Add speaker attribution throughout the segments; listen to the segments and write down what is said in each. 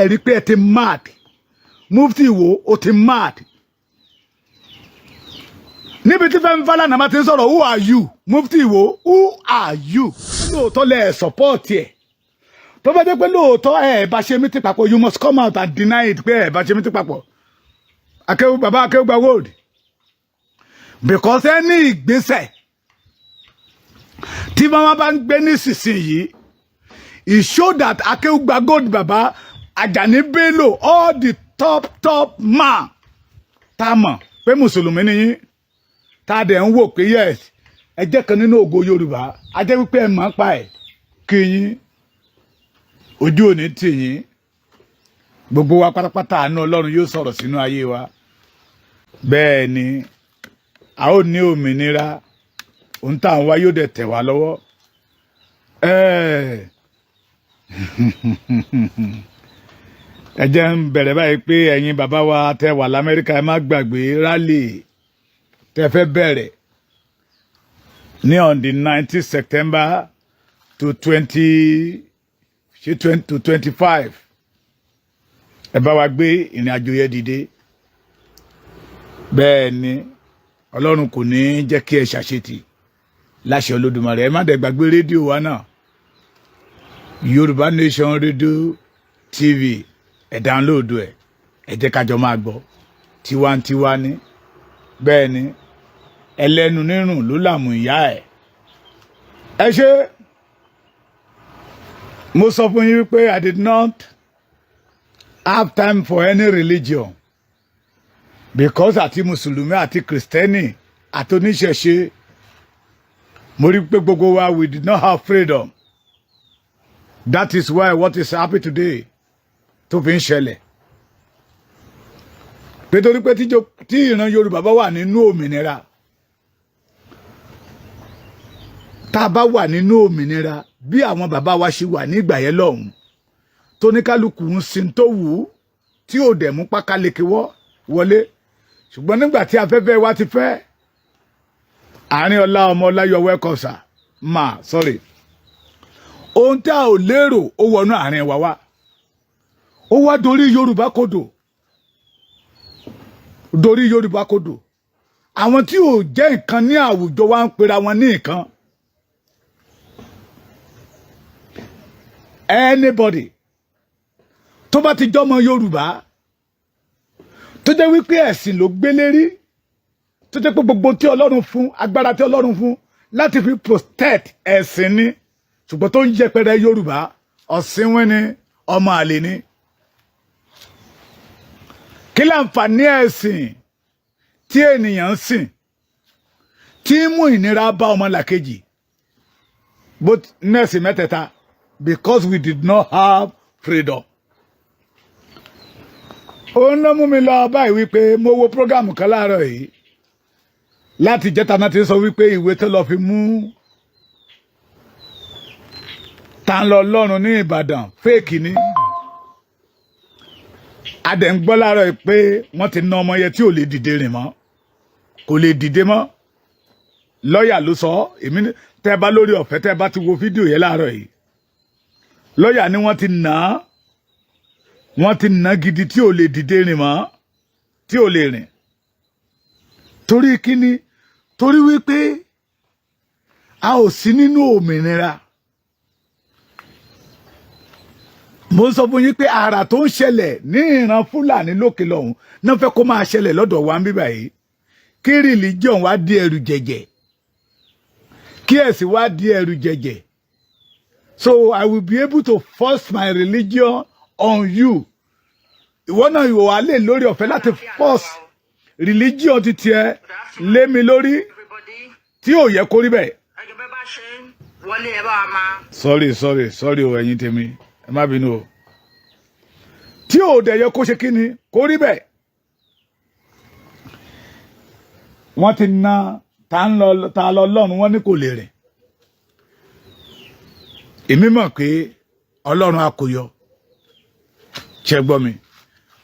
Speaker 1: Ẹ rí pé ẹ ti mad. Mufti Ìwó, ó ti mad. Níbi tí Fẹ́mi Fálànà bá ti ń sọ̀rọ̀, who are you? Mufti Ìwó, who are you? Lóòótọ́ lẹ ẹ̀ support ẹ̀. Tó bá jẹ́ pé lóòótọ́ ẹ̀ bá ṣe meeting papọ̀, you must come out and deny it pé ẹ̀ bá ṣe meeting papọ̀. Akéwù, bàbá Akéwùgbà Gold, because ẹni ìgbésẹ̀ tí wọ́n bá ń gbé nísinsìnyí, it show that Akéwùgbà Gold, bàbá Àjàní Bello, all the top top man tá a mọ̀ pé mùsùlùmí ni yín, tá a dẹ̀ ń wò pé yes, ẹ jẹ́ kan nínú ògo Yorùbá, a jẹ́ wípé ẹ mọ̀ ń pa ẹ̀ kí yín ojú òní tì yín. Gbogbo wa pátápátá, àánú Ọlọ́run yóò sọ̀rọ̀ sínú ayé wa. Bẹ́ẹ̀ ni a ó ní òmìnira. Ohun tá à ń wá yóò dẹ̀ tẹ̀ wá lọ́wọ́. Ẹ jẹ́ ń bẹ̀rẹ̀ báyìí pé ẹ̀yin bàbá wa tẹ́ wà l'Amẹ́ríkà, ẹ má gbàgbé rally tẹ́ fẹ́ bẹ̀rẹ̀ ní on the 19 September to 20, ṣé 20 to 25. Ẹ bá wa gbé ìrìn àjò yẹn dìde. Bẹ́ẹ̀ ni, Ọlọ́run kò ní jẹ́ kí ẹ ṣàṣetì láṣẹ Olódùmarè. Ẹ má dẹ̀ gbàgbé rédíò wa náà, Yorùbá Nation Radio TV. Ẹ download ẹ, ẹ jẹ́ kájọ máa gbọ́ tiwantiwa ní. Bẹ́ẹ̀ ni, ẹlẹ́nu nírùn ló làmù ìyá ẹ̀. Ẹ ṣe. Mo sọ fún yín wípé I did not have time for any religion, because àti mùsùlùmí àti kìrìsìtẹ́nì àti oníṣẹ̀ṣe, mo rí pé gbogbo wa, we did not have freedom. That is why what is happening today tó fi ń ṣẹlẹ̀, nítorí pé tí ìran Yorùbá bá wà nínú òmìnira, tá a bá wà nínú òmìnira bí àwọn bàbá wa ṣe wà nígbà yẹn lọ́hùn, tóníkálukú ń sin tó wù ú, tí ò dẹ̀ mú pákáleke wọ́ wọlé. Ṣùgbọ́n nígbà tí afẹ́fẹ́ wa ti fẹ́ àárín ọlá ọmọ ọláyọ, welcome sir, ma, sorry, ohun tí a ò lérò ó wọnú àárín wa wá, ó wá dorí Yorùbá kodò, dorí Yorùbá kodò. Àwọn tí ò jẹ́ nǹkan ní àwùjọ wa ń pera wọn ní nǹkan. Anybody tó bá ti jọmọ Yorùbá, tó jẹ́ wípé ẹ̀sìn ló gbé lérí, tó jẹ́ pé gbogbo tí Ọlọ́run fún, agbára tí Ọlọ́run fún láti fi protect ẹ̀sìn ni, ṣùgbọ́n tó ń yẹpẹrẹ Yorùbá, ọ̀sìnwín ni, ọmọ àlè ni. Kí láǹfààní ẹ̀sìn tí ènìyàn ń sìn tí ń mú ìnira bá ọmọlàkejì, bó nẹ́ẹ̀sì mẹ́tẹ̀ẹ̀ta? Because we did not have freedom. Òun ló mú mi lọ báyìí wípé mo wo program kan láàárọ̀ yìí. Láti jẹ́ta náà ti sọ wípé ìwé tó lọ fi mú ta ń lọ lọ́rùn ní Ìbàdàn, fake ni. A dẹ̀ ń gbọ́ láàárọ̀ yìí pé wọ́n ti ná ọmọ yẹn tí ò lè dìde rìn mọ́, kò lè dìde mọ́. Lọ́ọ̀yà ló sọ. Èmi tẹ́ bá lórí ọ̀fẹ́, tẹ́ bá ti wo fídíò yẹn láàárọ̀ yìí, lọ́ọ̀yà ni wọ́n ti nà á, wọ́n ti nà gidi tí ò lè dìde rìn mọ́, tí ò lè rìn. Torí kíni? Torí wípé a ò sí nínú òmìnira. Mo ń sọ fún yín pé àrà tó ń ṣẹlẹ̀ ní ìran Fúlàní lókè lọ́hùn náà fẹ́ kó máa ṣẹlẹ̀ lọ́dọ̀ wa ń bíbà yìí, kí religion wá di ẹrù jẹ̀jẹ̀, kí ẹ̀sìn wá di ẹrù jẹ̀jẹ̀. So I will be able to force my religion on you. Ìwọ náà, ìwọ wà lè lórí ọ̀fẹ́ láti force religion ti tiẹ̀ lé mi lórí, tí ò yẹ kó rí bẹ́ẹ̀. Sorry, sorry, sorry o. Ẹ̀yin tèmi, ẹ má bínú o. Tí ò dẹ̀ yẹ kó ṣe kí ni kó rí bẹ́ẹ̀. Wọ́n ti na ta ń lọ ta lọ lọ́run, wọ́n ní kò lè rìn. Èmi mọ̀ pé Ọlọ́run á kó yọ. Ṣe gbọ́ mi?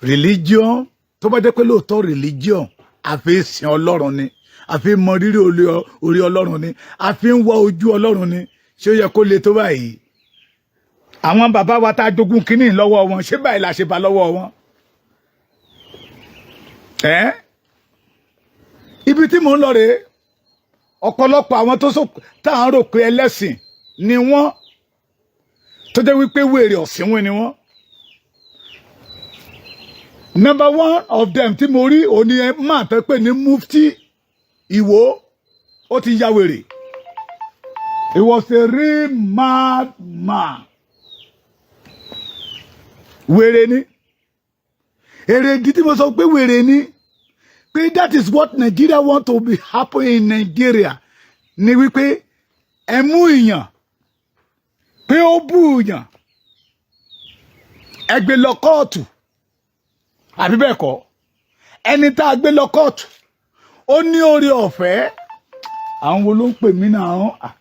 Speaker 1: Religion, tó bá jẹ́ pé lóòótọ́ religion àfi sin Ọlọ́run ni, àfi mọ rírì orí Ọlọ́run ni, àfi ń wá ojú Ọlọ́run ni, ṣé ó yẹ kó le tó báyìí? Àwọn bàbá wa tá a jogún kínní lọ́wọ́ wọn, ṣé báyìí la ṣe bá lọ́wọ́ wọn? Ẹ́ ibi tí mò ń lọ rèé. Ọ̀pọ̀lọpọ̀ àwọn tó tá à ń rò pé ẹlẹ́sìn ni wọ́n, tó jẹ́ wípé wèrè ọ̀sìnwín ni wọ́n. Number one of them tí mo rí òní ẹ máa tẹ́ pé ní Mufti Ìwó, ó ti ya wèrè. He was a real mad man. Wèrè ni. Èrè ìdí tí mo sọ pé wèrè ni, pé that is what Nigeria want to be happen in Nigeria, ni wípé ẹ mú ìyàn pé ó bú ìyàn, ẹ gbé lọ kóòtù, àbí bẹ́ẹ̀ kọ́? Ẹni tá a gbé lọ kóòtù, ó ní oore ọ̀fẹ́. Àwọn wo ló ń pè mí náà?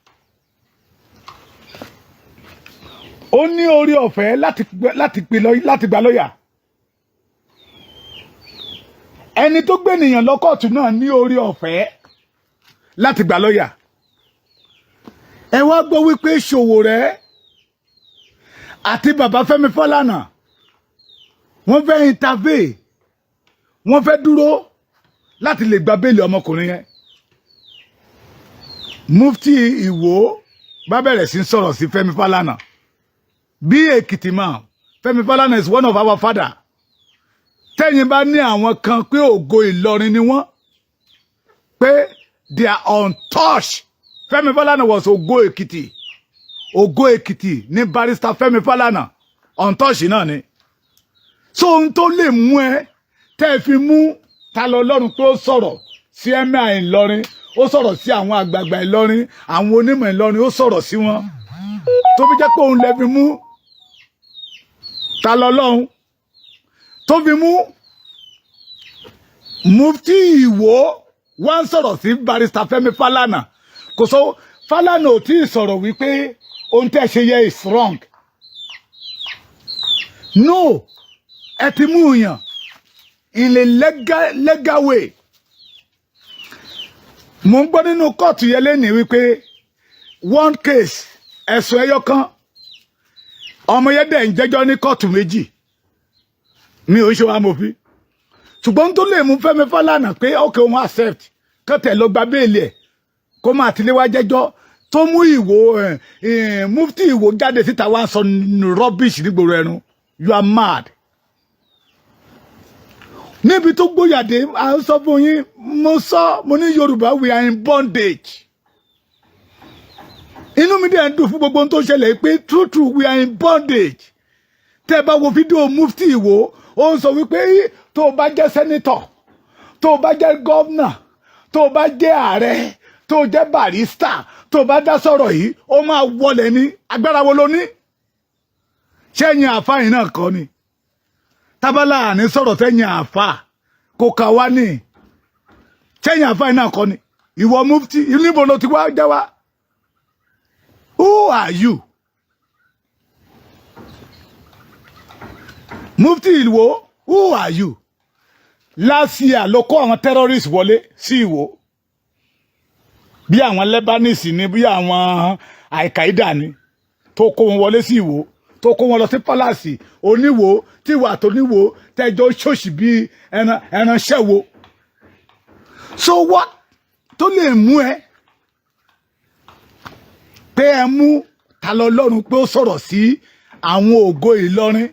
Speaker 1: Ó ní oore ọ̀fẹ́ láti gba lọ́yà. Ẹni tó gbé ènìyàn lọ kóòtù náà ní oore ọ̀fẹ́ láti gba lọ́yà. Ẹ wá gbọ́ wípé Ṣòwòrẹ́ àti bàbá Fẹ́mi Fálànà, wọ́n fẹ́ intervene, wọ́n fẹ́ dúró láti lè gba béèlì ọmọkùnrin yẹn. Mufti Ìwó bá bẹ̀rẹ̀ sí sọ̀rọ̀ sí Fẹ́mi Fálànà bí Èkìtì man. Fẹ́mi Fálànà is one of our father. Tẹ́yìn bá ní àwọn kan pé ògo Ìlọrin ni wọ́n, pé they are untouched, Fẹ́mi Fálànà was ògo Èkìtì. Ògo Èkìtì ní Barrister Fẹ́mi Fálànà, untouched náà ni. So ohun tó lè mú ẹ tẹ́ ẹ fi mú ta lọ lọ́run pé ó sọ̀rọ̀ sí emir Ìlọrin, ó sọ̀rọ̀ sí àwọn àgbààgbà Ìlọrin, àwọn onímọ̀ Ìlọrin, ó sọ̀rọ̀ sí wọn, tó fi jẹ́ pé òun lè fi mú ta lọ lọ́run, tó fi mú Mufti Ìwó wá ń sọ̀rọ̀ sí Barrister Fẹ́mi Fálànà. Kò sọ, Fálànà ò tí ì sọ̀rọ̀ wípé ohun tẹ́ ṣe yẹ is wrong. No, ẹ ti mú yàn in a legal way. Mo ń gbọ́ nínú kóòtù yẹn lẹ́nìí wípé one case, ẹ̀sùn ẹyọ kan, ọmọ yẹn dẹ̀ ń jẹ́jọ́ ní kóòtù méjì. Mi ò ṣe amòfin, ṣùgbọ́n tó lè mú Fẹ́mi Fálànà pé ok, òun accept kọ́tẹ̀ lọ gba béèlì ẹ̀, kó máa tilé wá jẹ́jọ́, tó mú Ìwò, Mufti Ìwò jáde síta wá sọ rubbish nígboro ẹnu, you are mad. Níbi tó gbóyàdé, à ń sọ fún yín, mo sọ, mo ní Yorùbá, we are in bondage. Inú mi dẹ̀ ń dùn fún gbogbo ohun tó ṣẹlẹ̀ pé true true, we are in bondage. Tẹ́ ẹ bá wo fídíò Mufti Ìwò, ó ń sọ wípé tó o bá jẹ́ senator, tó o bá jẹ́ governor, tó o bá jẹ́ ààrẹ, tó o jẹ́ barrister, tó o bá dá sọ̀rọ̀ yìí, ó máa wọlé ní. Agbára wo ló ní? Ṣẹ́yìn àáfàá yìí náà kọ́ ni tábàlà àní sọ̀rọ̀ sẹ́yìn àáfàá kò kà wá ní. Ṣẹ́yìn àáfàá yìí náà kọ́ ni ìwọ Mufti, níbo ló ti wá jẹ́ wá? Who are you? Mufti Ìwó, who are you? Last year ló kó àwọn terrorists wọlé sí Ìwó, bí àwọn Lebanese ni, bí àwọn Al-Qaeda ni, tó kó wọn wọlé sí Ìwó, tó kó wọn lọ sí palace oníwó, tí ìwà tó níwó tẹjọ ṣòṣì bí ẹran ẹranṣẹ́ wo. So what tó lè mú ẹ pé ẹ mú ta lọ lọ́run pé ó sọ̀rọ̀ sí àwọn ògo Ìlọrin?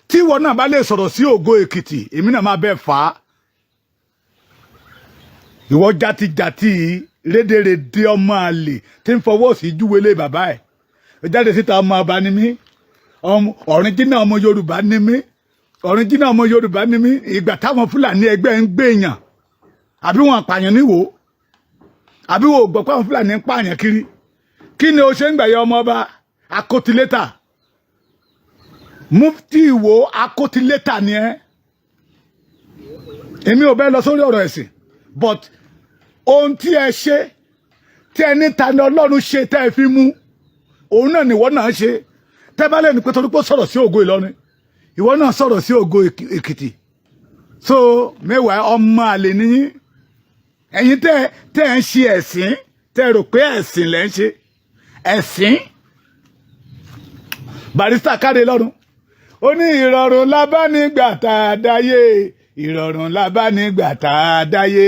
Speaker 1: Tí ìwọ náà bá lè sọ̀rọ̀ sí ògo Èkìtì, èmi náà máa bẹ́ẹ̀ fà á. Ìwọ játijàti, rédèrèdè, ọmọ àlè tí ń fọwọ́ sí júwèlé bàbá ẹ̀. Ó jáde síta, ọmọ ọba ni mí, ọ̀rìnjínà ọmọ Yorùbá ni mí, ọ̀rìnjínà ọmọ Yorùbá ni mí. Ìgbà táwọn Fúlàní ẹgbẹ́ ń gbèyàn, àbí wọn àpàyàn níwò, àbí wọn ò gbọ́ pé àwọn Fúlàní ń pààyàn kiri? Kí ni o ṣe ń gbàyẹ, ọmọ ọba akótilétà? Mufti Ìwó, akótilétà ni ẹ. Èmi ò bẹ́ẹ̀ lọ sórí ọ̀rọ̀ ẹ̀sìn, but ohun tí ẹ ṣe, tí ẹ ní ta ni Ọlọ́run ṣe tẹ́ ẹ fi mú òun náà nìwọ náà ṣe. Tẹ́ bá lẹ́nu pé torí pé ó sọ̀rọ̀ sí ògo Ìlọrin, ìwọ náà sọ̀rọ̀ sí ògo Èkìtì. So mẹ́wàá, ọmọ àlè níyín. Ẹ̀yin tẹ́ ẹ ń ṣe ẹ̀sìn, tẹ́ rò pé ẹ̀sìn lẹ́ ń ṣe, ẹ̀sìn. Barrister káre lọ́rùn. Ó ní ìrọ̀rùn la bá nígbà tá a dáyé, ìrọ̀rùn la bá nígbà tá a dáyé,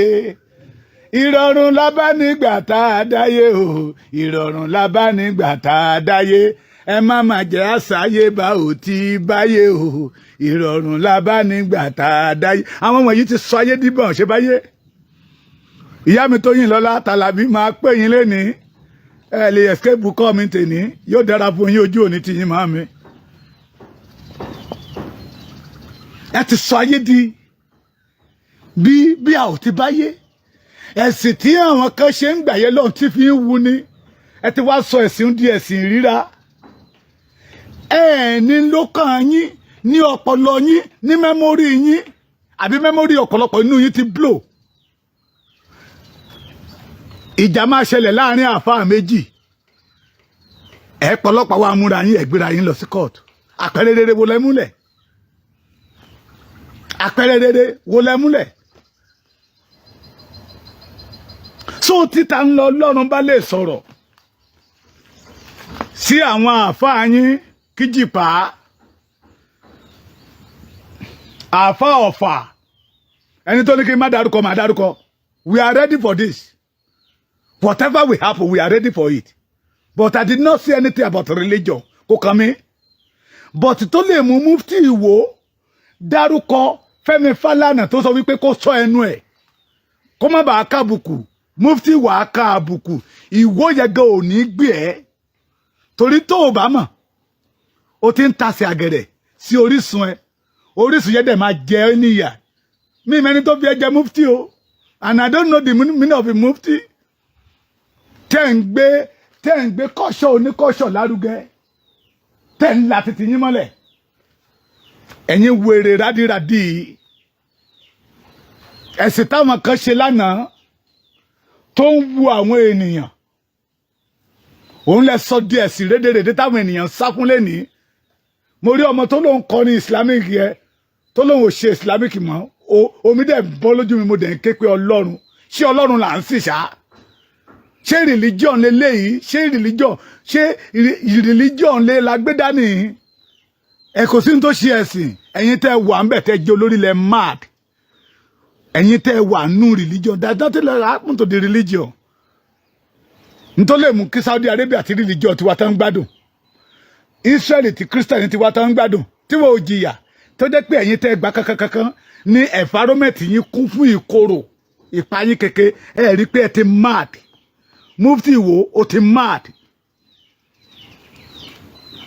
Speaker 1: ìrọ̀rùn la bá nígbà tá a dáyé o, ìrọ̀rùn la bá nígbà tá a dáyé. Ẹ má má jẹ́ àṣàyè bá ò tí báyé o, ìrọ̀rùn la bá nígbà tá a dáyé. Àwọn wọ̀nyí ti sọ ayé díbọ̀n ṣe báyé. Ìyá mi Tóyìn Lọ́lá Tàlàbí, máa pè yín lénìí. Ẹ lè escape kọ́ mi tèní. Yóò dára fún yín, ojú òní ti yín máa mi. Ẹ ti sọ ayé di bí a ò ti báyé. Ẹ̀sìn tí àwọn kan ṣe ń gbàyẹ lọ́hùn tí fi ń wu ni, ẹ ti wá sọ ẹ̀sìn di ẹ̀sìn ríra. Ẹ ní lọ́kàn yín, ní ọpọlọ yín, ní memory yín, àbí memory ọ̀pọ̀lọpọ̀ inú yín ti blow. Ìjà máa ṣẹlẹ̀ láàrin àáfàá méjì, ẹ pọlọpàá wa múra yín, ẹ gbéra yín lọ sí court. Àpẹẹrẹ rere wo lẹ múlẹ̀? Àpẹẹrẹ rere wo lẹ múlẹ̀? So títa ń lọ lọ́run bá lè sọ̀rọ̀ sí àwọn àáfàá yín, kíjìpá àáfàá Ọ̀fà, ẹni tó ní kí n má dárúkọ, má dárúkọ. We are ready for this. Whatever will happen, we are ready for it. But I did not say anything about religion, kò kàn mí. But tó lè mú Mufti Ìwó dárúkọ Fẹ́mi Fálànà, tó sọ wípé kó sọ ẹnu ẹ̀ kó má bàa kábùkù, Mufti wàá ká àbùkù. Ìwó yẹn gan ò ní gbé ẹ, torí tó o bá mọ̀, o ti ń tasẹ̀ àgẹ̀rẹ̀ sí orísun ẹ. Orísun yẹn dẹ̀ máa jẹ ẹ́ níyà. Mi mẹ́ni tó fi ẹ jẹ Mufti o, and I don't know the meaning of a Mufti. Tẹ́ ń gbé kọ́ṣọ́ oníkọ́ṣọ́ lárugẹ, tẹ́ ń la títí yín mọ́lẹ̀, ẹ̀yin wèrè rádìrádì. Ẹ̀sìn táwọn kan ṣe lánàá tó ń wu àwọn ènìyàn, òun lẹ sọ di ẹ̀sìn rédèrèdè táwọn ènìyàn sá fún lẹ́nìí. Mo rí ọmọ tó lóun kọ́ ní Islamic yẹ, tó lóun ò ṣe Islamic mọ́. Omi dẹ̀ bọ́ lójú mi, mo dẹ̀ ń ké pé Ọlọ́run, ṣé Ọlọ́run là ń sì ṣá? Ṣé religion leléyìí? Ṣé religion, ṣé religion lé la gbé dání? Ẹ kò sí ní tó ṣe ẹ̀sìn. Ẹ̀yin tẹ́ wà ń bẹ̀, tẹ́ jẹ́ olórí lẹ mad. Ẹ̀yin tẹ́ wà nù religion, that nothing like happen to the religion. Nítorí lè mú kí Saudi Arabia ti religion tiwa tán gbádùn, Israel ti Christian tiwa tán gbádùn, tí wọn ò jìyà, tó jẹ́ pé ẹ̀yin tẹ́ gbà kankankankan ní environment yín kún fún ìkorò, ìpayín keke. Ẹ rí pé ẹ ti mad. Mufti Ìwó, ó ti mad.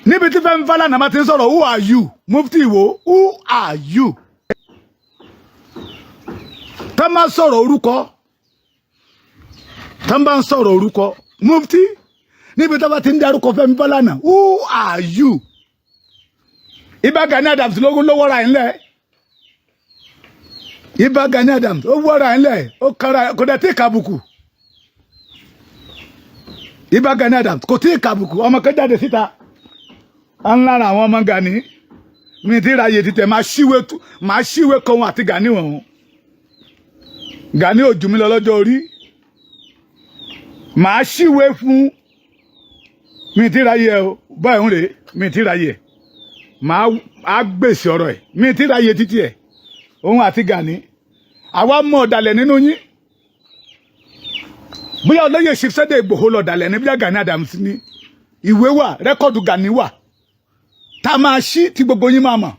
Speaker 1: Níbi tí Fẹ́mi Fálànà bá ti ń sọ̀rọ̀, who are you? Mufti Ìwó, who are you? Tá máa sọ̀rọ̀ orúkọ, tá bá ń sọ̀rọ̀ orúkọ Mufti, níbi tó bá ti ń darúkọ Fẹ́mi Fálànà, who are you? Ìbà Gani Adams ló wọ́ra ẹ̀ ńlẹ̀. Ìbà Gani Adams ó wọ́ra ẹ̀ ńlẹ̀, ó kára kò dẹ̀ tí ì kàbùkù. Ìbà Gani Adams kò tí ì kàbùkù. Ọmọ kan jáde síta ń lára àwọn ọmọ Gani mi ti ra iye títẹ̀, máa ṣíwé kan àti Gani wọ̀n. Gani ò jù mí lọ lọ́jọ́ orí, màá ṣíwé fún mi ti ra iye o. Báyìí ń rèé, mi ti ra iye, màá á gbèsè ọ̀rọ̀ ẹ̀. Mi ti ra iye títí ẹ̀, òun àti Gani. Àwa mọ̀ ọ̀dàlẹ̀ nínú yín, bóyá olóyè Sunday Ìgbòho lọ̀dàlẹ̀ ní, bóyá Gani Adams ní. Ìwé wà, record Gani wà tá a máa ṣí tí gbogbo yín máa mọ̀.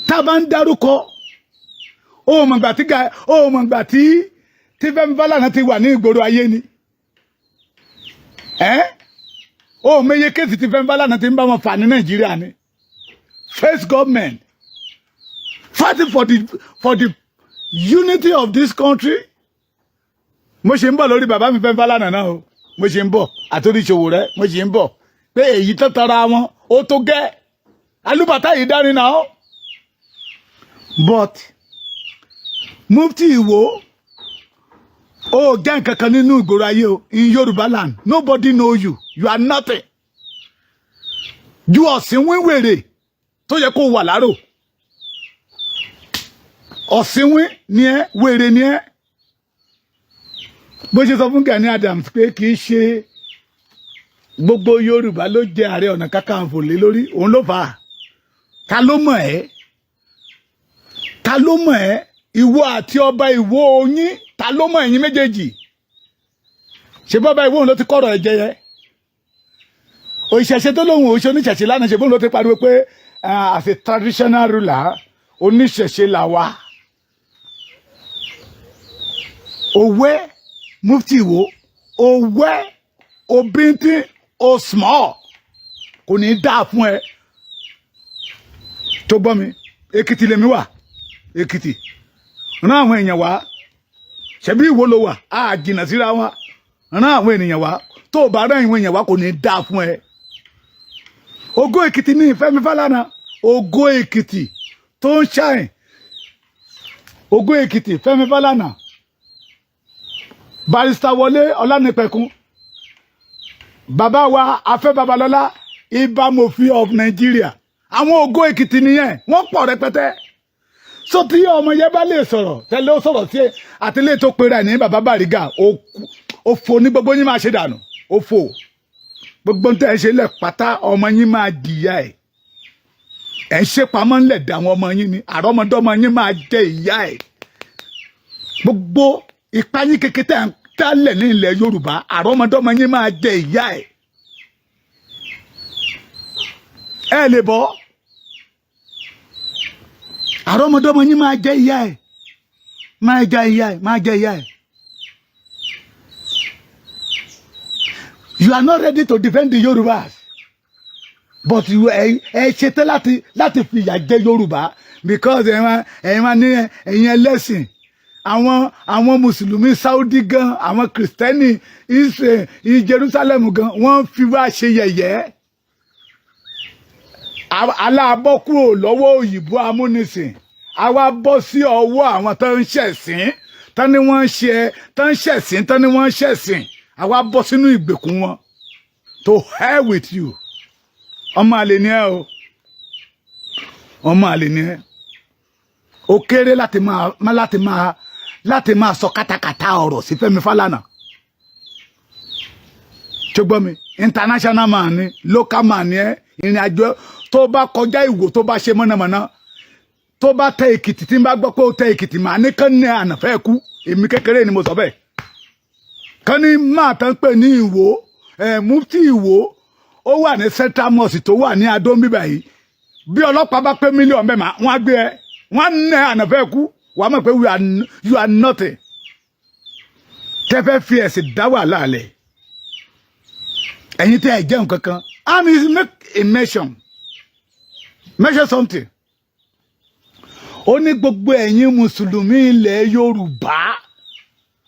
Speaker 1: Tá a bá ń dárúkọ, ó mọ̀ gbà tí ó mọ̀ gbà tí Fẹ́mi Fálànà ti wà ní ìgboro ayé ni ẹ́. Ó meye case tí Fẹ́mi Fálànà ti ń bá wọn fà ní Nàìjíríà ni. First government fighting for the unity of this country. Mo ṣe ń bọ̀ lórí bàbá mi Fẹ́mi Fálànà náà o. Mo ṣe ń bọ̀ àtòrí ìṣòwò rẹ. Mo ṣe ń bọ̀ pé èyí tó tara wọn ó tó gẹ́ alúbàtà yìí dání náà. But Mufti Ìwó, ó jẹ́ nǹkan kan nínú ìgboro ayé o. In Yorùbá land, nobody know you. You are nothing ju ọ̀sìn wíwèrè tó yẹ kó wà lárò. Ọ̀sìnwín ni ẹ́, wèrè ni ẹ́. Bó ṣe sọ fún Gani Adams pé kì í ṣe gbogbo Yorùbá ló jẹ Ààrẹ Ọ̀nà Kakanfò lé lórí, òun ló fà á. Ta ló mọ̀ ẹ́? Ta ló mọ̀ ẹ́? Ìwọ àti ọba Ìwó oyin, ta ló mọ̀ ẹ̀yin méjèèjì? Ṣe bọ́ba Ìwó òun ló ti kọ̀rọ̀ ẹ̀ jẹ yẹ? Òṣìṣẹ́ tó lóun òṣìṣẹ́ oníṣẹ̀ṣe lánàá, ṣe bóun ló ti pariwo pé as a traditional ruler, oníṣẹ̀ṣe là wa. Òwe Mufti Ìwó, òwe obìnrin o, small, kò ní í dáa fún ẹ. Tó gbọ́ mi, Èkìtì lèmi wà. Èkìtì rán àwọn èèyàn wá. Ṣebí Ìwó ló wà, á jìnnà síra wọn. Rán àwọn ènìyàn wá. Tó o bá rán àwọn èèyàn wá, kò ní í dáa fún ẹ. Ògo Èkìtì ní Fẹ́mi Fálànà, Ògo Èkìtì tó ń ṣàìn, Ògo Èkìtì Fẹ́mi Fálànà, Barrister Wọlé Ọlánìpẹ̀kun, bàbá wa Afẹ́ Babalọ́lá, Ibàmòfin of Nigeria. Àwọn Ògo Èkìtì nìyẹn, wọ́n pọ̀ rẹpẹtẹ. So tí ọmọ yẹn bá lè sọ̀rọ̀ tẹ́lẹ̀, ó sọ̀rọ̀ sí àtìlẹ́ tó pera ẹ̀ ní bàbá Bàrígà. Òfò ní gbogbo yín máa ṣe dànù. Òfò gbogbo ń tẹ́ ẹ ṣe lẹ̀ pátá, ọmọ yín máa jìyà ẹ̀. Ẹ̀ ń ṣe pamọ́ ńlẹ̀ dà àwọn ọmọ yín ni, àrọ́mọdọ́mọ yín máa jẹ ìyá ẹ̀. Gbogbo ìpáyín kékeré tẹ́ ń tálẹ̀ ní ilẹ̀ Yorùbá, àrọ́mọdọ́mọ yín máa jẹ ìyá ẹ̀. Ẹ lè bọ́, àrọ́mọdọ́mọ yín máa jẹ ìyá ẹ̀, máa jẹ ìyá ẹ̀, máa jẹ ìyá ẹ̀. You are not ready to defend the Yorubas, but you ẹ ṣetán láti fìyà jẹ Yorùbá because ẹ máa ní ẹ̀yin ẹlẹ́sìn, àwọn mùsùlùmí Saudi gan, àwọn kìrìsìtẹ́nì Israel, Jerusalem gan, wọ́n fi wá ṣe yẹ̀yẹ́. Aláàbọ̀ kúrò lọ́wọ́ òyìnbó amúnisìn, àwa bọ́ sí ọwọ́ àwọn tó ń ṣẹ̀sìn, tán ni wọ́n ń ṣe, tó ń ṣẹ̀sìn, tán ni wọ́n ń ṣẹ̀sìn. Àwa bọ́ sínú ìgbèkùn wọn. To hell with you. Ọmọ àlè ni ẹ o, ọmọ àlè ni ẹ. Ó kéré láti máa sọ kátàkátà ọ̀rọ̀ sí Fẹ́mi Fálànà. Tó gbọ́ mi, international man ni, local man ni ẹ. Ìrìn àjò tó bá kọjá Ìwò, tó bá ṣe mọ̀nàmọ́ná, tó bá tẹ Èkìtì, tí n bá gbọ́ pé ó tẹ Èkìtì, màá ní kán ní ànàfẹ́ kú. Èmi kékeré ni mo sọ bẹ́ẹ̀. Kán ní máa tán pè ní Ìwò ẹ̀, Mufti Ìwò, ó wà ní Central Mosque tó wà ní Adó bíbà yìí. Bí ọlọ́pàá bá pé mílíọ̀nù bẹ́ẹ̀, máa wọ́n á gbé ẹ, wọ́n á nẹ ànàfẹ́ kú. Wàá mọ̀ pé you are nothing. Tẹ́ fẹ́ fi ẹ̀sìn dá wàhálà lẹ̀, ẹ̀yin tẹ́ ẹ̀ jẹun kankan. And he make a mention something. Ó ní gbogbo ẹ̀yin mùsùlùmí ilẹ̀ Yorùbá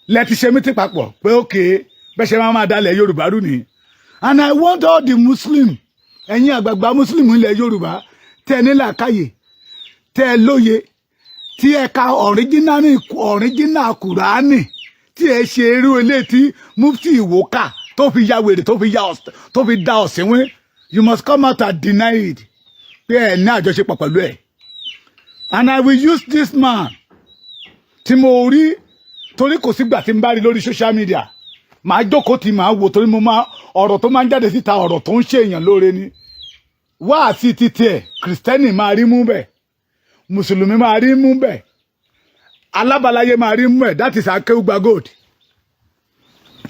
Speaker 1: lẹ ti ṣe meeting papọ̀ pé ókè bẹ́ẹ̀ ṣe máa máa dalẹ̀ Yorùbá rú ni. And I want all the Muslim, ẹ̀yin àgbààgbà Muslim ilẹ̀ Yorùbá, tẹ́ ẹ ní làákàyè, tẹ́ ẹ lóye, tí ẹ ka original Kùránì, tí ẹ ṣe irú eléyìí tí Mufti Ìwó kà tó fi ya wèrè, tó fi da ọ̀sìnwín, you must come out and deny it pé ẹ ní àjọṣepọ̀ pẹ̀lú ẹ̀. And I will use this man tí mo rí, torí kò sígbà tí n bá rí lórí social media, màá jókòó tí màá wò, torí mo máa ọ̀rọ̀ tó máa ń jáde síta, ọ̀rọ̀ tó ń ṣe èèyàn lóore ni. Wáàsí títí ẹ̀, kìrìsìtẹ́nì máa rí mú bẹ̀, mùsùlùmí máa rí mú bẹ̀, alábàláyé máa rí mú ẹ̀. That is Akéwùgbà Gold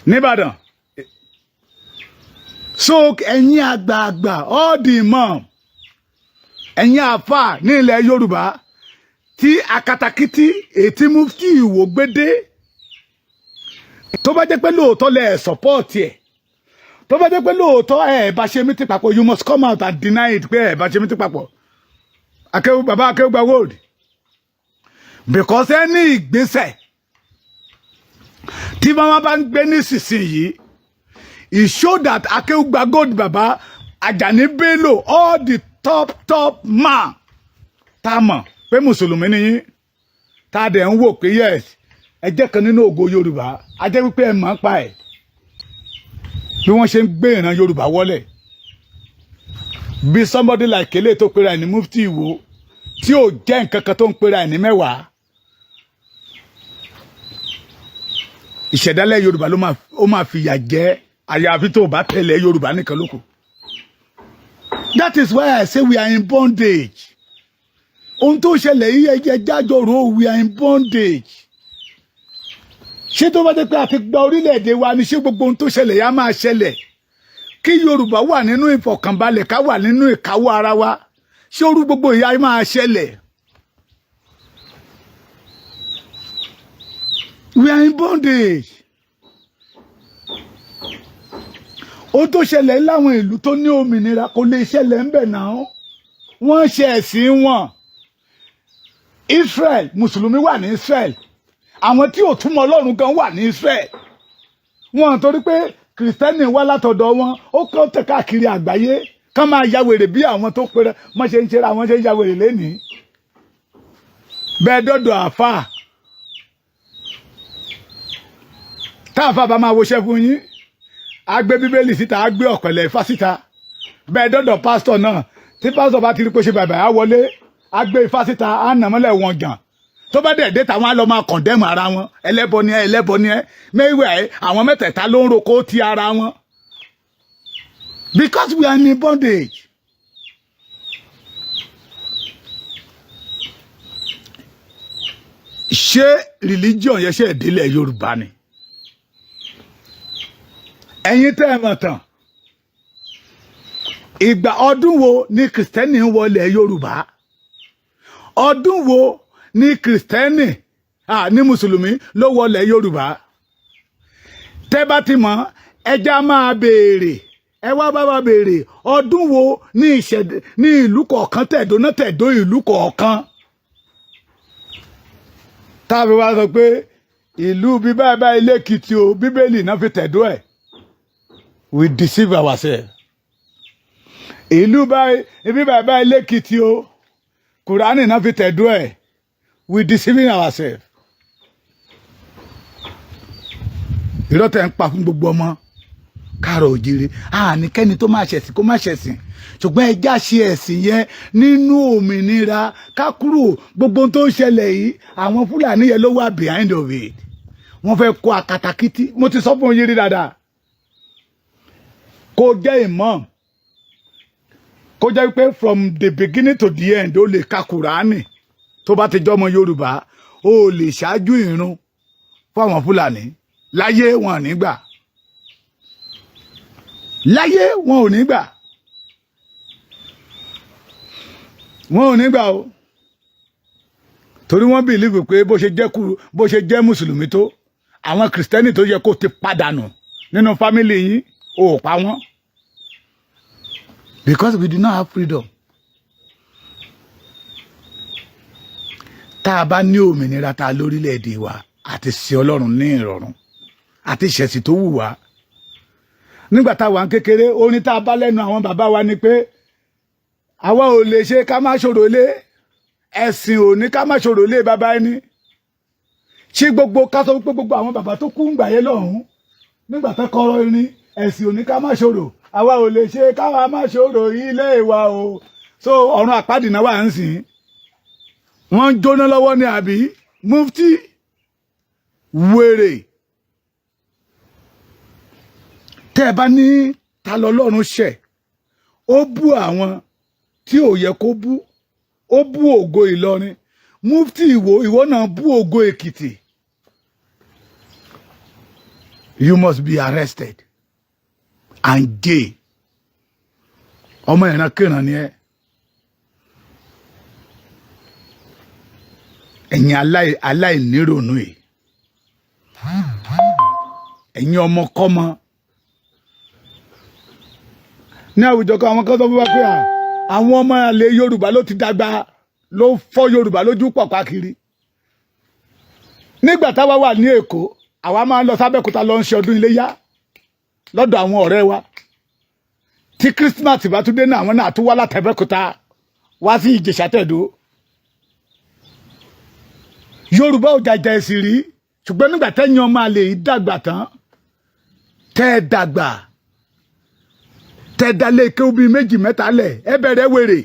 Speaker 1: nìbàdàn. So ẹ̀yin àgbààgbà, all the imam, ẹ̀yin àfà ní ilẹ̀ Yorùbá, tí akatakítí ètí Mufti Ìwò gbédé, tó bá jẹ́ pé lóòótọ́ lẹ ẹ̀ support ẹ̀, tó bá jẹ́ pé lóòótọ́ ẹ̀ bá ṣe meeting papọ̀, you must come out and deny it pé ẹ̀ bá ṣe meeting papọ̀. Akéwù, bàbá Akéwùgbà Gold, because ẹni ìgbésẹ̀ tí màmá bá ń gbé nísinsìnyí, it show that Akéwùgbà Gold, bàbá Àjàní Bello, all the top top man tá a mọ̀ pé mùsùlùmí ni yín, tá a dẹ̀ ń wò pé yes, ẹ jẹ́ kan nínú ògo Yorùbá, a jẹ́ wípé ẹ mọ̀ ń pa ẹ̀ bí wọ́n ṣe ń gbé ìran Yorùbá wọlẹ̀. Bí somebody like eléyìí tó pera ẹ̀ ní Mufti Ìwó, tí ò jẹ́ nǹkan kan, tó ń pera ẹ̀ ní mẹ́wàá. Ìṣẹ̀dálẹ̀ Yorùbá ló máa ó máa fìyà jẹ, àyàfi tó o bá tẹ̀lé Yorùbá nìkan lóko. That is why I say we are in bondage. Ohun tó ṣẹlẹ̀ yìí, ẹ jẹ́ jájọrò, we are in bondage. Ṣé tó bá dé pé a ti gba orílẹ̀-èdè wa ni, ṣé gbogbo ohun tó ṣẹlẹ̀ yá máa ṣẹlẹ̀? Kí Yorùbá wà nínú ìfọ̀kànbalẹ̀, ká wà nínú ìkáwọ́ ara wa, ṣé orú gbogbo ìyà máa ṣẹlẹ̀? We are in bondage. Ohun tó ṣẹlẹ̀ láwọn ìlú tó ní òmìnira kò lè ṣẹlẹ̀ ńbẹ̀ náà. Wọ́n ṣe ẹ̀sìn wọn. Israel, mùsùlùmí wà ní Israel, àwọn tí ò túmọ̀ Ọlọ́run gan wà ní Israel. Wọn torí pé kìrìsìtẹ́nì wá látọ̀dọ̀ wọn, ó kọ́ tẹ̀ káàkiri àgbáyé, kán máa ya wèrè bí àwọn tó péré wọ́n ṣe ń ṣe ra wọ́n ṣe ń ya wèrè lénìí. Bẹ́ẹ̀ dọ́dọ̀ àáfàá, táàfà bá máa woṣẹ́ fún yín, á gbé Bíbélì síta, á gbé ọ̀pẹ̀lẹ̀ Ifá síta. Bẹ́ẹ̀ dọ́dọ̀ pásítọ̀ náà, tí pásítọ̀ bá ti rí pé ṣe bàbà, á wọlé, á gbé Ifá síta, á nà mọ́lẹ̀ wọn jàn. Tó bá dẹ̀ dé, táwọn á lọ máa condemn ara wọn: ẹlẹ́bọ ni ẹ, ẹlẹ́bọ ni ẹ. Mẹ́wàá ẹ, àwọn mẹ́tẹ̀ẹ̀ta ló ń roko ti ara wọn, because we are in bondage. Ṣé religion yẹn ṣe ìdílé Yorùbá ni? Ẹ̀yin tẹ́ ẹ mọ̀ tán, ìgbà ọdún wo ni kìrìsìtẹ́nì ń wọlé Yorùbá? Ọdún wo ni kìrìsìtẹ́nì ní mùsùlùmí ló wọlé Yorùbá? Tẹ́ bá ti mọ̀, ẹja máa béèrè, ẹ wá bá wa béèrè ọdún wo ní ìṣẹ̀dẹ̀ ní ìlú kọ̀ọ̀kan tẹ̀dó náà, tẹ̀dó ìlú kọ̀ọ̀kan, táàbí wá sọ pé ìlú bí báyìí báyìí lẹ́kìtì o, Bíbélì náà fi tẹ̀dó ẹ̀. We deceive ourselves. Ìlú báyìí, ibi báyìí báyìí lẹ́kìtì o, Kùránì náà fi tẹ̀dó ẹ̀. We deceiving ourselves. Irọ́ tẹ̀ ń pa fún gbogbo ọmọ káàrọ̀ òjìrì, àníkẹ́ni tó máa ṣẹ̀sìn kó má ṣẹ̀sìn, ṣùgbọ́n ẹ já ṣe ẹ̀sìn yẹn nínú òmìnira, ká kúrò. Gbogbo tó ń ṣẹlẹ̀ yìí, àwọn Fúlàní yẹn ló wà behind of it. Wọ́n fẹ́ kó akatakítí. Mo ti sọ fún yín rí dáadáa, kó jẹ́ imam, kó jẹ́ pé from the beginning to the end ó lè ka Kùránì, tó bá ti jọmọ Yorùbá, ó lè ṣáájú ìrun fún àwọn Fúlàní láyé, wọn ò ní gbà. Láyé, wọn ò ní gbà, wọn ò ní gbà o, torí wọ́n believe pé bó ṣe jẹ́ kúrú, bó ṣe jẹ́ mùsùlùmí tó, àwọn kìrìsìtẹ́nì tó yẹ kó ti padànù nínú family yín, ò pa wọ́n, because we do not have freedom. Tá a bá ní òmìnira tá a lórílẹ̀‐èdè wa, àti ṣe Ọlọ́run ní ìrọ̀rùn, àti ìṣẹ̀sìn tó wù wá. Nígbà tá a wà ń kékeré, orin tá a bá lẹ́nu àwọn bàbá wa ni pé àwa ò lè ṣe ká má ṣòro lé ẹ̀sìn, ò ní ká má ṣòro lé bàbá ẹni. Ṣé gbogbo ká sọ pé gbogbo àwọn bàbá tó kú ń gbà yẹn lọ́hùn-ún, nígbà tó kọrọ irin ẹ̀sìn ò ní ká má ṣòro, àwa ò lè ṣe káwa má ṣòro ilé wa o. So ọ̀run àpáàdì náà wà ń sìn, wọ́n ń jóná lọ́wọ́ ní àbí mufti wèrè. Tẹ́ ẹ bá ní ta lọ́lọ́run ṣẹ̀, ó bú àwọn tí ò yẹ kó bú, ó bú ògo Ìlọrin. Mufti Ìwó, ìwọ náà bú ògo Èkìtì. You must be arrested and jail. Ọmọ ìrankíran ni ẹ. Ẹ̀yin aláìníròónú yìí, ẹ̀yin ọmọkọ́mọ ní àwùjọ kan, àwọn kan sọ fún wa pé àwọn ọmọ àlè Yorùbá ló ti dàgbà, ló fọ́ Yorùbá lójú pọ̀ káàkiri. Nígbà táwa wà ní Èkó, àwa máa ń lọ sábẹ́òkúta lọ ń ṣe ọdún Iléyá lọ́dọ̀ àwọn ọ̀rẹ́ wa. Tí Christmas bá tún dé náà, àwọn náà tún wá látàbẹ́òkúta wá sí Ìjẹ̀ṣà tẹ̀dó. Yorùbá ò jàjà ẹ̀sìn rí, ṣùgbọ́n nígbà tẹ́yìn ọmọ àlè yìí dàgbà tán, tẹ́ ẹ dàgbà, tẹ́ ẹ dalé kéwú bíi méjì mẹ́ta lẹ̀, ẹ bẹ̀rẹ̀ wèrè,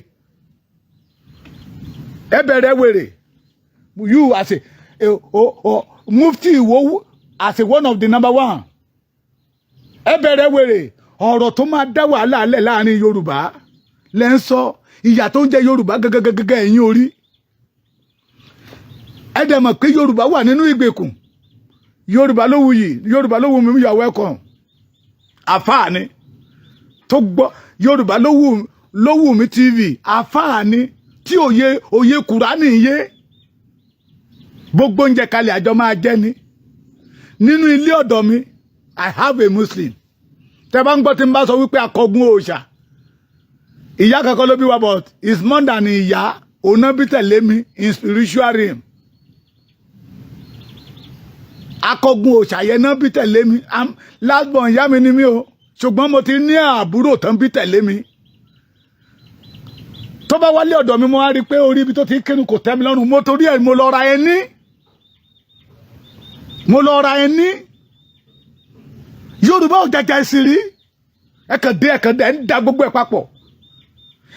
Speaker 1: ẹ bẹ̀rẹ̀ wèrè. You as a mufti Ìwó as a one of the number one. Ẹ bẹ̀rẹ̀ wèrè ọ̀rọ̀ tó máa dá wàhálà lẹ̀ láàrin Yorùbá lẹ́ ń sọ. Ìyà tó ń jẹ Yorùbá gẹ́gẹ́gẹ́gẹ́, ẹ̀yìn orí ẹ dẹ̀ mọ̀ pé Yorùbá wà nínú ìgbèkùn. Yorùbá ló wuyì, Yorùbá ló wù mí. You are welcome. Àfáà ni tó gbọ́ Yorùbá ló wù mí TV. Àfáà ni tí òye òye Kùránì yé. Gbogbo oúnjẹ kalẹ̀, àjọ máa jẹ́ ni nínú ilé ọ̀dọ̀ mi. I have a Muslim. Tẹ́ bá ń gbọ́ tí n bá sọ wípé akọgun òòṣà, ìyá kankan ló bí wa, but it's more than ìyá. Òun náà bí tẹ̀lé mi in spiritual realm. Akọgun òòṣà yẹn náà bí tẹ̀lé mi. Last born ìyá mi ni mí o, ṣùgbọ́n mo ti ní àbúrò tán bí tẹ̀lé mi. Tó bá wálé ọ̀dọ̀ mi, mo wá rí i pé orí ibi tó ti ń kírun kò tẹ́ mi lọ́rùn. Mo torí ẹ̀ mo lọ ra ẹní, mo lọ ra ẹní. Yorùbá ò jàjà ẹ̀sìn rí. Ẹ̀kàn dé, ẹ̀kàn dé, ẹ̀ ń da gbogbo ẹ̀ papọ̀.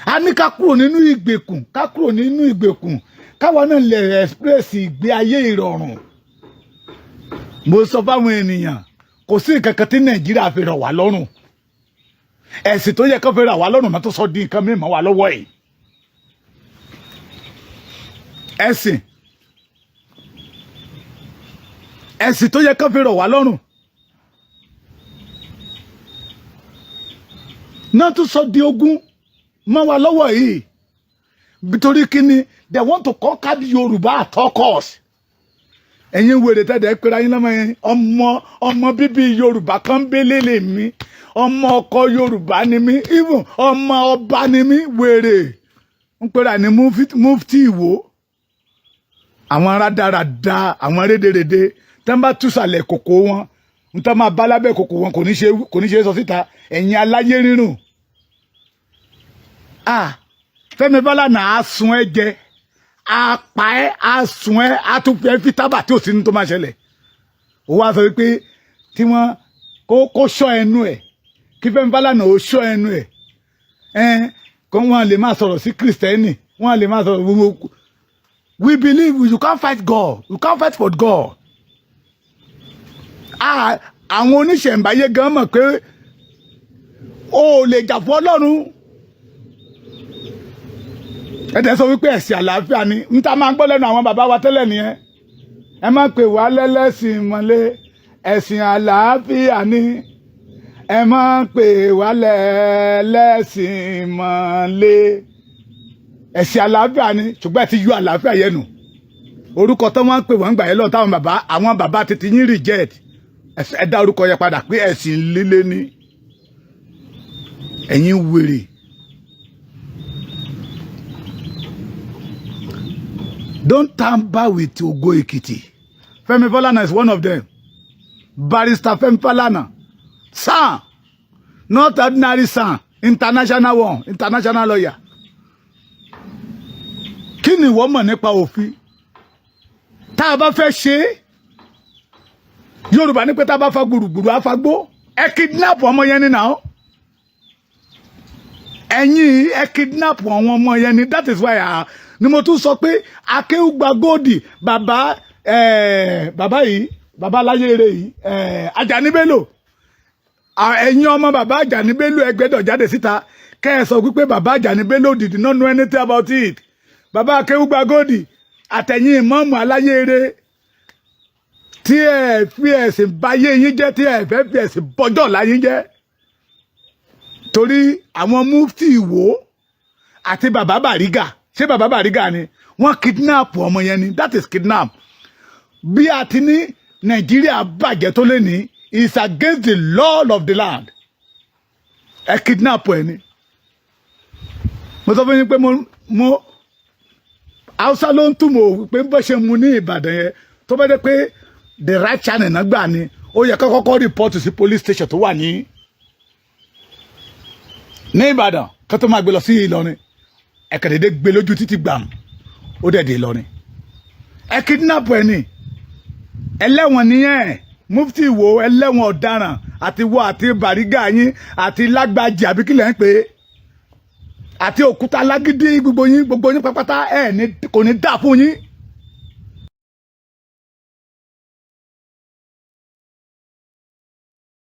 Speaker 1: A ní ká kúrò nínú ìgbèkùn, ká kúrò nínú ìgbèkùn, káwa náà lè express ìgbé ayé ìrọ̀rùn. Mo sọ fáwọn ènìyàn, kò sí nǹkan kan tí Nàìjíríà fi rọ̀ wá lọ́rùn. Ẹ̀sìn tó yẹ kó fi rọ̀ wá lọ́rùn náà tó sọ di nǹkan mímọ́ wá lọ́wọ́ yìí. Ẹ̀sìn tó yẹ kó fi rọ̀ wá lọ́rùn náà tó sọ di ogun mọ́ wa lọ́wọ́ yìí. Nítorí kíni? They want to conquer the Yorùbá at all cost. Ẹ̀yin wèrè tẹ́lẹ̀ pera yín lọ́mọ yẹn, ọmọ bíbí Yorùbá kan bélé lè mí, ọmọ ọkọ Yorùbá ni mí, even ọmọ ọba ni mí. Wèrè ń pera ní Mufti Ìwó. Àwọn rádaràda, àwọn rédèrèdè tẹ́ ń bá túsàlẹ̀ kòkó wọn, ń tọ́ máa bá lábẹ́ kòkó wọn, kò ní ṣe sọ síta. Ẹ̀yin aláyé rírùn. Ah, Fẹ́mi Fálànà á sun ẹ jẹ, á pa ẹ, á sun ẹ, á tún fi ẹ fi tábà tí ò sí ní tó máa ṣẹlẹ̀. Ó wá sọ wípé tí wọ́n kó ṣọ́ ẹnu ẹ̀, kí Fẹ́mi Fálànà ó ṣọ́ ẹnu ẹ̀, ẹ̀ kó wọ́n lè máa sọ̀rọ̀ sí Kristẹni, wọ́n lè máa sọ̀rọ̀ gbogbo. We believe you can't fight God, you can't fight for God. Ah, àwọn oníṣẹ̀ǹbáyé gan mọ̀ pé o ò lè jà fún Ọlọ́run. Ẹ tẹ́ sọ wípé ẹ̀sìn àlàáfíà ni n ta máa ń gbọ́ lẹ́nu àwọn bàbá wa tẹ́lẹ̀ nìyẹn. Ẹ má pè wá lẹ́lẹ́sìn ìmọ̀le, ẹ̀sìn àlàáfíà ni. Ẹ má pè wá lẹ́lẹ́sìn ìmọ̀le, ẹ̀sìn àlàáfíà ni. Ṣùgbọ́n ẹ ti yọ àlàáfíà yẹn nù. Orúkọ tó wọ́n ń pè wọ́n ń gbà yẹn lọ, táwọn bàbá, àwọn bàbá tètè yín reject. Ẹ dá orúkọ yẹn padà pé ẹ̀sìn líle ni. Ẹ̀yin wèrè. Don't tamper with Ògo Èkìtì. Fẹ́mi Fálànà is one of them. Barrister Fẹ́mi Fálànà, SAN, not ordinary SAN, international one, international lawyer. Kí ni ìwọ mọ̀ nípa òfin? Tá a bá fẹ́ ṣe é, Yorùbá ní pé tá a bá fa gbùrùgbùrù àfagbó. Ẹ kidnap ọmọ yẹn ni náà. Ẹ̀yin ẹ kidnap àwọn ọmọ yẹn ni. That is why ni mo tún sọ pé Akéwùgbà Gold, bàbá bàbá yìí, bàbá aláyèrè yìí, Àjàní Bello, ẹ̀yin ọmọ bàbá Àjàní Bello, ẹ gbẹ́dọ̀ jáde síta kẹ́ ẹ sọ wípé bàbá Àjàní Bello did not know anything about it. Bàbá Akéwùgbà Gold àtẹ̀yìn ìmọ̀ọ́mù aláyèrè tí ẹ fi ẹ̀sìn báyé yín jẹ́, tí ẹ fẹ́ fi ẹ̀sìn bọ́jọ́ láyé jẹ́, torí àwọn Mufti Ìwó àti bàbá Bàrígà, ṣé bàbá Bàrígà ni wọ́n kidnap ọmọ yẹn ni? That is kidnap. Bí a ti ní Nàìjíríà bàjẹ́ tó lé ní is against the law of the land. Ẹ kidnap ẹ ni. Mo sọ fún yín pé mo Haúsá ló ń túmọ̀ pé bó ṣe mu ní Ìbàdàn yẹn, tó bá jẹ́ pé the right channel náà gbà ni, ó yẹ kó kọ́kọ́ report sí police station tó wà ní Ìbàdàn kó tó máa gbé lọ sí Ìlọrin. Ẹ̀kẹ́dẹ́dẹ́ gbé lójú títí gbàm, ó dẹ̀ dé Ìlọrin. Ẹ kidnap ẹ ní. Ẹlẹ́wọ̀n nìyẹn. Mufti Ìwó, ẹlẹ́wọ̀n ọ̀daràn, àti wọ àti Bàrígà yín àti Lágbàjì, àbí kílẹ̀ ń pè é, àti òkúta lágídí, gbogbo yín, gbogbo yín pápátá, ẹ ní kò ní dà fún yín.